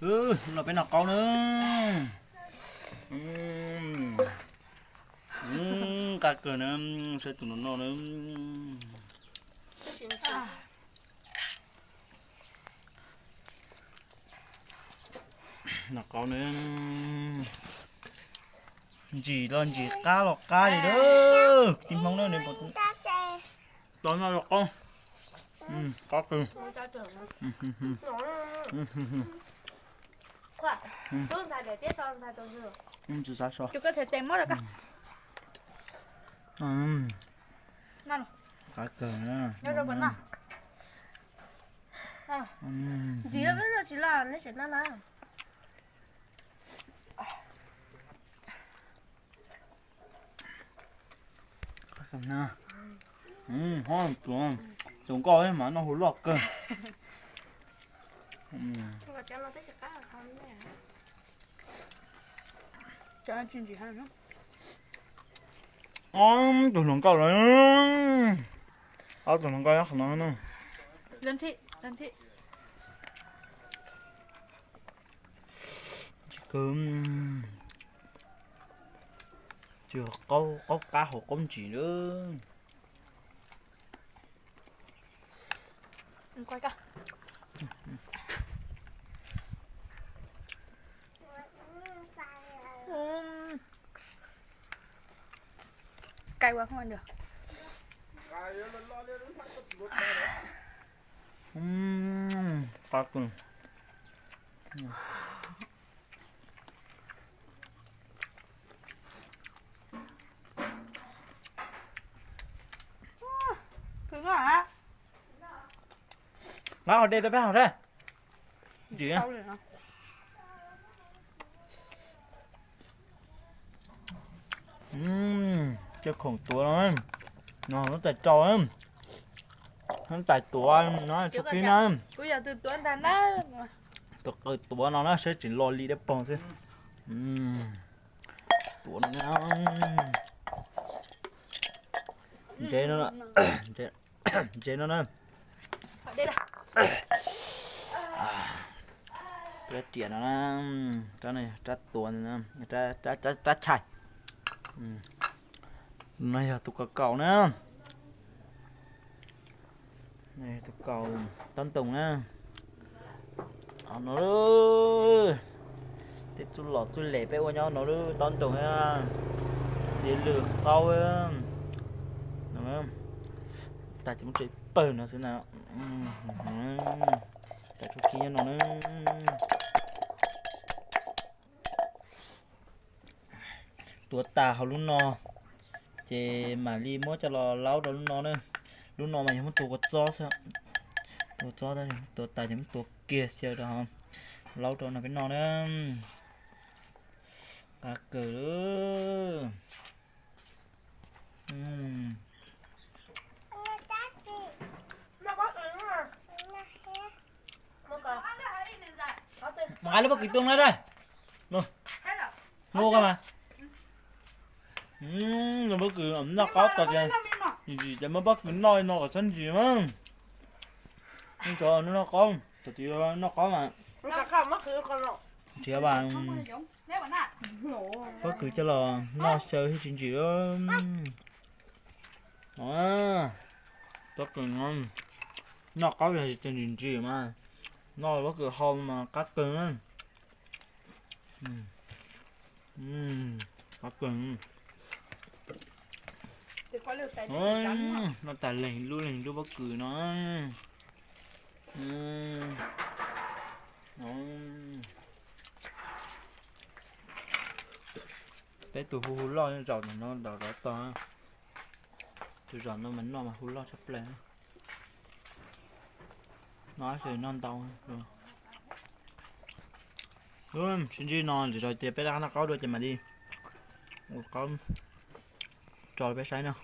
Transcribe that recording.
Los peb noj qaub na. Qab kawg na, saib tus no noj na. Noj qaub na. Ntsim los ntsim, qab los qab li lawm. Tib Hmoob na, noj qaub. Qaub kawg. Qab kawg. Ntsim, tsis loj, tsis loj. Tus nkauj mas noj hu loj kawg. Ob tug hluas nkauj los, ob tug hluas nkauj nyob qhov no na. Tsis qaub, qaub qab hauv qaub ntsim lawm. Qab kawg. Nqa hauv de tau peb hauv thiab. Cov khoom tuav no, no lub tais rau, lub tais tuav no tso kib na. Tus qw tuav no na, saib tseem lo li dab pog xwb. Tuav no, ntse no, ntse no na. Rab riam no, rab tuav, rab chais. No yog tus kaus kaus na. Tus kaus taub ntoos na. No, tej txuj lom txuj lem peb ua nyob no lub taub ntoos na. Txiav lws qaub. Tais tsis muaj tsev pawg no xwb na. Tais tsuj kib nyob no na. Tuav tas hauv lub no, ces mam li muab coj los laub rau lub no na. Lub no mas yog muab tua kua txob xwb. Tua txob, tuav tas ces muab tua kiag xyaw rau hauv, laub rau no peb noj na. Qab kawg. Mas nqa lub pob kws tuaj na. Lub pob kws noj qaub tas ces, ces muab pob kws noj no kom txhob ntsim mas. Noj qaub, noj qaub mas. Nrhiav mas pob kws coj los noj xyaw thiaj tsis ntsim. Pob kws noj qaub yog tsis ntsim ntsim mas, noj pob kws hau mas qab kawg. Qab kawg. Noj tas leeg lub leeg lub pob kws no. Peb tus hu hu loj zaum no rov tog. Tus zaum no mas noj mas hu loj tshaj plaws. Noj tsis noj ntau. Sib ntsib no lwm zaus ces peb rov qab noj qaub dua ces mam li ua qaub tso rau peb saib no.